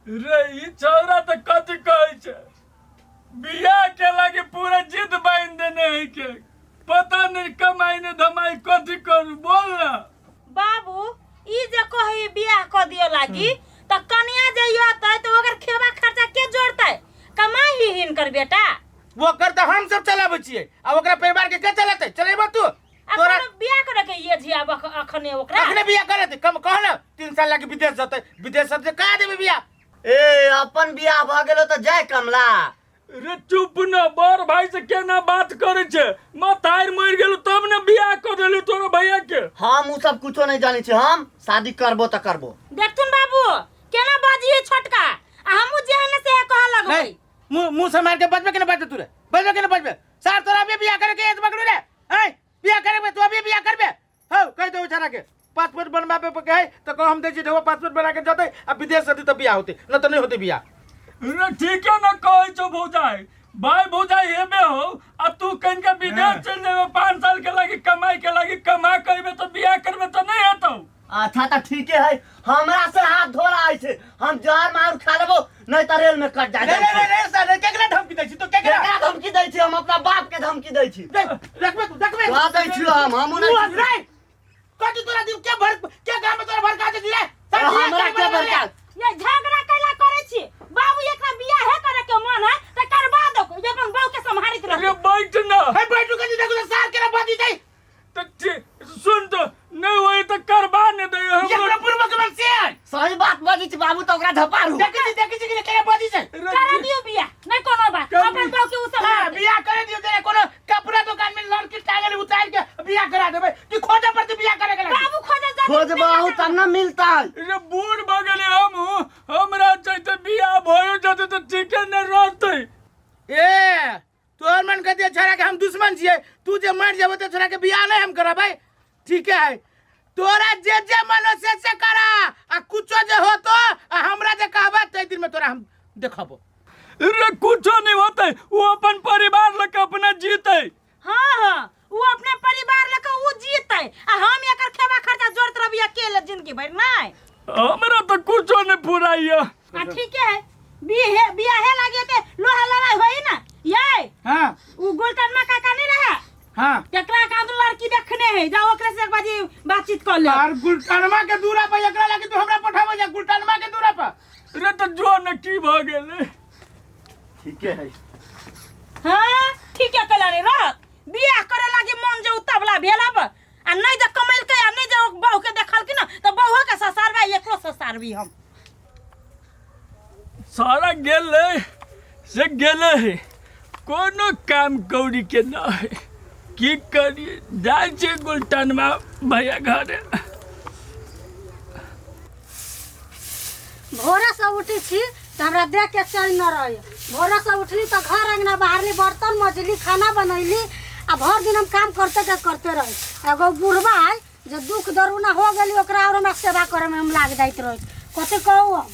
रे ई छौरा तऽ कथी कहै छै बियाह के लागी पूरा जिद बांधि देने है के पता नहीं कमाई ने धमाई कथी करू बोल ना। बाबू ई जे कही बियाह क दियो लागी त कनिया जे अतै त ओकर खेबा खर्चा के जोड़तै? कमाई ही हिनकर बेटा। ओकर तऽ हम सब चलाबै छियै आ ओकरा परिवार के के चलेतै? चलेबो तू? आ तोरा कोनो बियाह करे के ये जिया अखने ओकरा अखने बियाह करे कम कह ना 3 साल लागी विदेश जतै, विदेश सब से कहा देबै बियाह। ए अपन बियाह भऽ गेलो तऽ जाय कमला। रे चुप न, बड़ भाई से केना बात करे छे? मथार मर गेलो तब ने बियाह कर देलु तोरा भैया के। हम उ सब कुछो नहीं जानै छी, हम शादी करबो तऽ करबो। देखथुन बाबू केना बाजिए छोटका, आ हमहू जेहन से कह लगबै। नहीं, मुंह मुंह से मार के बजबे के ना बजबे तू रे, बजबे के ना बजबे। सार तोरा अभी बियाह करे के एज पकड़ू रे, हैं बियाह करबे तू अभी बियाह करबे? हौ कह दो बेचारा के पासपोर्ट बनवाबे पे कहे तो कह हम दे छी ढेवा पासपोर्ट बना के जतै आ विदेश से तो बियाह होते न तो नहीं होते बियाह। रे ठीक है ना कहै छौ भौजाई, भाई भौजाई हेबे हो आ तू कहीं के विदेश चल जेबे 5 साल के लागी कमाई के लागी, कमा करबे तो बियाह करबे तो नहीं हेतौ। अच्छा तो ठीके है, हमरा से हाथ धो रहा है, हम जहर मार खा लेबो नहीं तो रेल में कट जाए। रे रे रे रे सर केकरा धमकी दै छी तू? केकरा केकरा धमकी दै छी? हम अपना बाप के धमकी दै छी। देख, रखबे तू, देखबे का दै छी हम? हम तू नहि रे कथी तोरा दिल के भर के गाम में तोरा भड़का दे रे? सर, बियाह हमरा करबे के लगलै। भड़का? ये झगड़ा कैला करे छी बाबू? एकरा बियाह है करे के मन है त करवा दो, ये अपन बहू के संभालित रह। रे बैठ ना। हे बैठू कथी? देखू तो सार केना बाजी छै। तो ठीक सुन तो नहीं होई तो करवा ने दे हम। एकरा पूर्व के मन से है। सही बात बाजी छी बाबू, तो ओकरा धपारू। देखै छी, देखै छी कि केना बाजी छै। रे करा दियो बियाह, नहीं कोनो बात, कर अपन बहू के उ हां संभाल। बियाह करे दियो, तेरे कोनो कपड़ा दुकान में लड़की टांगल उतार के बियाह करा देबै कि खोजे पड़ते बियाह करे के लागी? बाबू खोजे जा। खोजबाहु तब ना मिलता। रे बूढ़ भ गेली हम, हमरा चाहते बियाह भयो जते तो ठीके न रहते। ए तोहर मन कह दिया छोरा के हम दुश्मन छियै, तू जे मर जेबो त छोरा के बियाह नहीं हम करबै। ठीक है, तोरा जे जे मन हो से से करा आ कुछो जे होतो आ हमरा जे कहबा तै दिन में तोरा हम देखबो। रे कुछो नहीं होते, वो अपन परिवार लके अपना जीते। हाँ हाँ वो अपने परिवार लके वो जीते आ हम एकर खेबा खर्चा जोड़त रहबी अकेले जिंदगी भर। नहीं हमरा तो कुछो नहीं फुराइयो। आ ठीक है, बिहे बियाहे लागे ते लोहा लड़ाई होई ना ये। हां उ गोलटनमा काका नहीं रहा? हां। केकरा का दू लड़की देखने है, जाओ ओकरे से एक बाजी बातचीत कर ले। और गुलटनमा के दूरा पर एकरा लागे तू हमरा पठाबो जा गुलटनमा के दूरा पर। रे तो जो न की भ गेलै। ठीके है। हां ठीक है, कला रे रह बियाह करे लागे मन जे उतावला भेल अब आ नहीं जे कमेलकै आ नहीं जे बहू के देखलखिन ना त बहू के ससारबा एकरो ससारबी हम। सारा गेलै से गेलै है, कोनो काम कौड़ी के न है, की करी? जाइ छै गुलटनमा भैया घरे। भोरे से उठी छी तऽ हमरा देख के चैन न रहे। भोरे से उठली तऽ घर अंगना बहारली, बर्तन मजली, खाना बनैली आ भर दिन हम काम करते के करते रही। एगो बुढ़बा है जे दुख दरुना हो गेली ओकरा और हमरा सेवा करे में हम लाग जाइत रही। कथी कहू, हम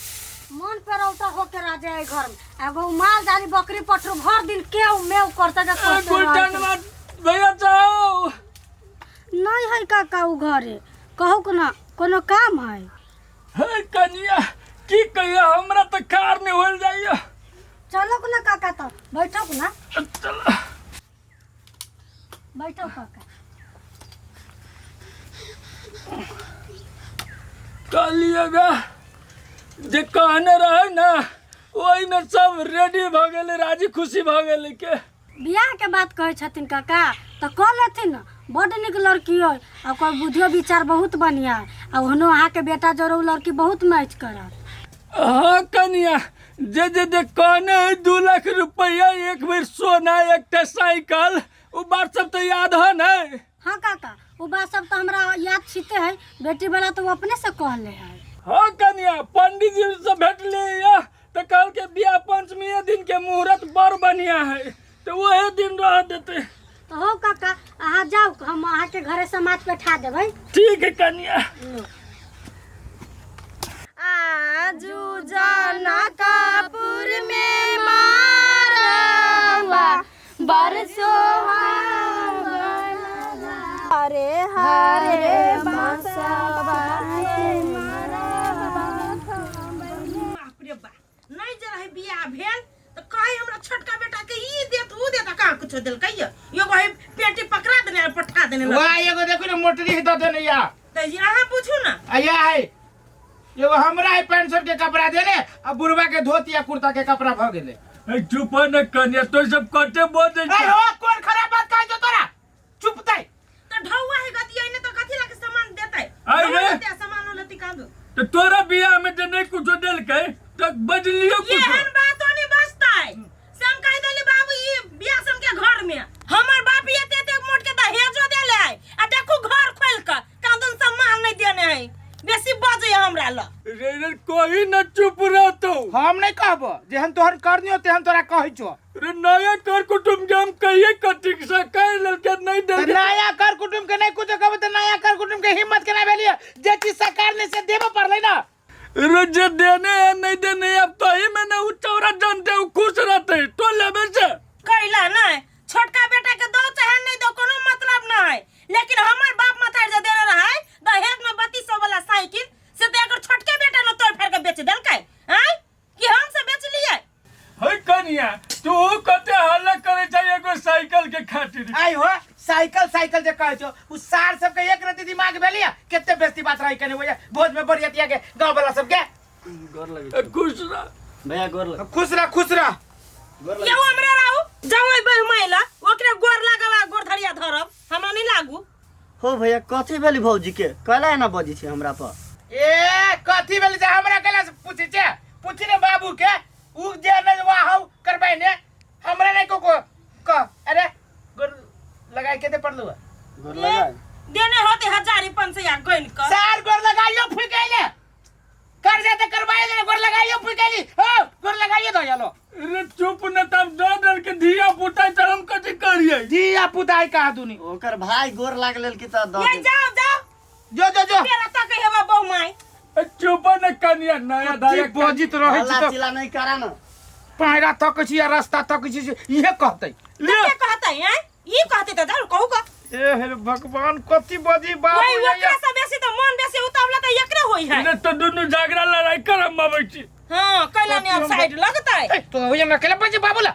मन पर उतर होके रह जाए घर में। एगो माल जाली बकरी पठरू भर दिन केव मेव करते के करते रहे। गुलटनमा भैया जाओ। नहीं है काका उ घरे, कहू के ना कोनो काम है? हे कनिया की कहिया, हमरा तऽ कार नहीं होल जाइया। चलो ना काका तो बैठो ना। चल बैठो काका। कहलिएगा जे कहने रहे ना ओहिमे सब रेडी भऽ गेलै, राजी खुशी भऽ गेलै के। बियाह के बात कहै छथिन काका तऽ कऽ लेथिन ने, बड्ड नीक लड़की अइ आ ओकर बुद्धियो विचार बहुत बढ़िआँ अइ आ ओहनो अहाँके बेटा जरे उ लड़की बहुत मैच करत। हाँ कनिया, जे जे जे कहने है 2 लाख रुपया, एक बेर सोना, एकटा साइकिल, ओ बात सब तो याद है ने? हाँ काका, वो बात सब तो हमरा याद छिते है, बेटी वाला तो वो अपने से कहले है। हाँ कनिया, पंडित जी से भेटले या तो कहल के बियाह पंचमी दिन के मुहूर्त बड़ बढ़िया है तो वही दिन रह देते। तो हो काका अहाँ जाओ, हम अहाँ के घरे समाज बैठा देबै। ठीक है कनिया। आजू जनकपुर में मारवा बरसो हरे हरे बांसवा के मारवा। बाप रे बाप, कुछो देलकै ये एगो है पेटी पकड़ा देने आ पठा देने लग। वाह एगो देखू ने मोटरी दऽ देने या। तऽ ई अहाँ पूछू ना। आ या है एगो हमरा है पैंट शर्ट के कपड़ा देने आ बुढ़वा के धोती आ कुर्ता के कपड़ा भऽ गेलै। ए चुप न कनिया, तो सब कते बजै ए छै। हो कोन खराब बात कहै छौ तोरा? चुप तै। तऽ ढौआ है गति ने तऽ कथी लके सामान देतै? अरे। ढौआ लेतै आ सामानो लेतै कांदो। तो तोरा बियाह में जे नहीं कुछो देलकै तो बजलियो कुछो। एहन बातो नहीं बजतै। से हम कहि देली बाबू ई बियाह सम के घर में हमर बाप एते एते मोट के दहेजो देले है आ देखू घर खोल के कांदन सम्मान नहीं देने है, बेसी बजे हमरा ल। रे रे कोई न चुप रहतो। हम नहीं कहबो, जेहन तोहर करनी तेहन तोरा कहै छौ। रे नया कर कुटुंब के हम कहिए कटिक से कह ललके नहीं तऽ देलके। नया कर कुटुंब के नहीं कुछो कहबो तऽ नया कर कुटुंब के हिम्मत केना भेलियै? जे चीज सरकार ने से देबो पड़लै ना। रे जे देने है नहीं देने है, अब तो ही में ना उ चौरा जानते उ खुश रहते तो लेबे से। कैला नहीं छोटका बेटा के दो चाहे नहीं दो कोनो मतलब नहीं, लेकिन हमर बाप मतार जे देने रहे दहेज में 3200 वाला साइकिल से तो एकर छोटके बेटा ने तोड़ फाड़ के बेच देलकै आँय कि हम से बेच लिए। हे कनिया तू कते हल्ला करे छै एगो साइकिल के खातिर। आई हो साइकिल साइकिल जे कहै छौ उ सार सबके एक रति दिमाग भेलिया कते बेस्ती बात रही कने वजह भोज में बरियतिया के गांव वाला सबके। गोर लगे। खुश रह भैया, गोर लगे। खुश रह, खुश रह। गोर लगे। यौ हमरा रहू जाऊ ओइ बहमाइला ओकरे गोर लागब आ गोर धरिया धरब हमरा नहीं लागू। हो भैया कथी भेली भौजी के कैला एना बजै छै हमरा पर? ए कथी भेली जे हमरा कैला से पूछै छै? पूछी ने बाबू के, उ जे ने वाह हौ करबै ने हमरा नहीं को को कह। अरे गोर लगाय के दे पड़लू। गोर लगाय देने होते हजारी पाँच सौ या गइन क। सार गोर लगाइयो फुकैले कर जाते करवाए ले गोर लगाइयो फुकैली हो गोर लगाइयो दो यालो। रे चुप न तब दो डर के धिया पुता त हम कथी करियै? धिया पुता है कहा दुनी। ओकर भाई गोर लाग लेल की त दो ये जाओ जाओ जो जो जो तेरा तक हेबा बहु माई। ए चुप न कनिया नया धाया बजित रहै छी हल्ला त चिल्ला नहीं करा न। पायरा तक छी या रास्ता तक छी इहे कहतै। ले। के कहतै हैं ई कहतै त जाऊ कहू का। ए हे भगवान कथी बजी बाबू वही ओकरा से बेसी त मन बेसी उतावला त एकरे होई है। ने तो दुनु जागरा लड़ाई करम अबै छी। हां कैला ने अब साइड लगतै। ए तो ओय हमरा केला बजी बाबू ला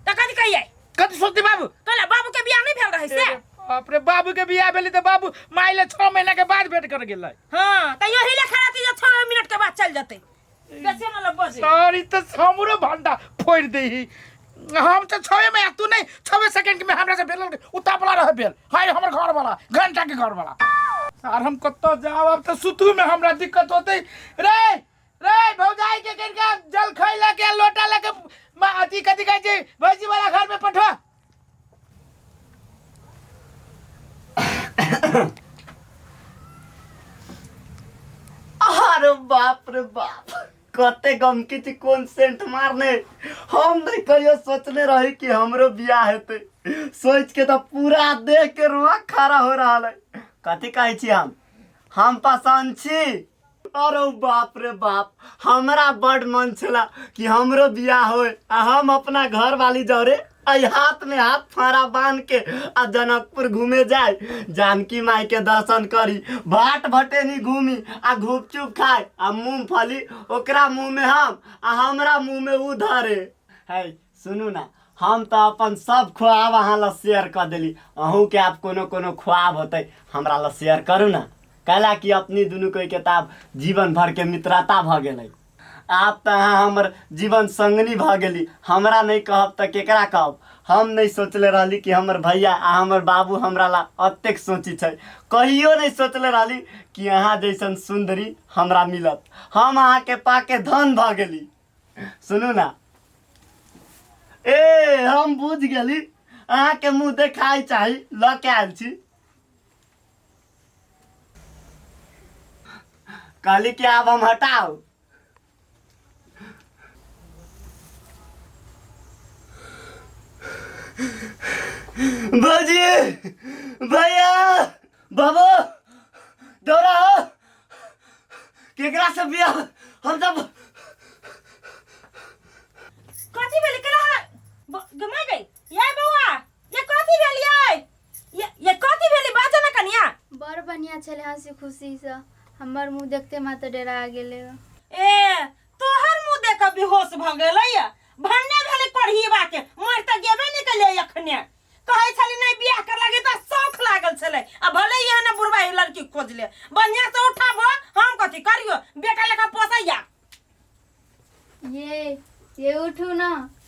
त कथी कहियै? कथी सोचती बाबू? कैला बाबू के बियाह नहीं भेल रहै से? बाप रे बाबू के बियाह भेलै त बाबू माई ले 6 महीना के बाद भेंट कर गेलै। हां त यही ले खड़ा थी जे 6 मिनट के बाद चल जतै। बेसी न ल बजे। सॉरी त हमरो भंडा फोड़ देही। हम तो 6 में तू नहीं 6 सेकंड में हमरा से भेल उतावला रह भेल। हाय हमर घर वाला घंटा के घर वाला। सर हम कत्तो जाओ अब तो सुतू में हमरा दिक्कत होते। रे रे भौजाई के कनका जल खाई लके लोटा लके अथी कथी कहै छै भौजी वाला घर में पठवा। अरे बाप रे बाप कते गमकी छी कोन सेंट मारने। हम नहीं कहियो सोचने रही कि हमरो बियाह हेतै। सोच के तो पूरा देह के रुआ खड़ा हो रहा है। कथी कहै छी हम पसंद छी। अरे बाप रे बाप हमरा बड मन छला कि हमरो बियाह होय आ हम अपना घर वाली जरे आई हाथ में हाथ फाड़ा बांध के आ जनकपुर घूमे जाए, जानकी माई के दर्शन करी, भाट भटेनी घूमी आ घुपचुप खाए आ मूंगफली ओकरा मुंह में हम आ हमरा मुंह में उ धरे। है सुनू ना हम तो अपन सब ख्वाब अहाँ ला शेयर कर देली, अहूँ के आप कोनो कोनो ख्वाब होते हमरा ला शेयर करू ना। कहला कि अपनी दुनू कोई किताब जीवन भर के मित्रता भ गेलै। आप तो अहाँ हमर जीवन संगनी भ गेली, हमरा नहीं कहब त केकरा कहब। हम नहीं सोचले रहली कि हमर भैया आ हमर बाबू हमरा ला अतेक सोची छै। कहियो नहीं सोचले रहली कि अहाँ जैसन सुंदरी हमरा मिलत। हम अहाँ के पाके धन भ गेली। सुनू ना ए हम बुझ गेली अहाँ के मुँह देखाइ चाही ल के आयल छी। कहली कि आब हम हटाउ। भौजी भैया बाबू दौड़ा हो केकरा से बियाह हम सब कथी भेलै केला गमा गई ये बौआ ये कथी भेल ये कथी भेलै बाजो ना कनिया। बड़ बढ़िया छलै हंसी खुशी से हमर मुंह देखते मात्र डरा गेलै। ए तोहर मुंह देख के बेहोश भ गेलै या भन्ने भेलै कोढ़ीबा के मर त गेबे नै केलै अखने। कहै छली नहीं बियाह कर लागी त शौक लागल छलै आ भले ही एहन बुढ़वा ही लड़की खोज ले बढ़िया से उठाबो हम कथी करियो बेटा लेखा पोसैया ये उठू ना।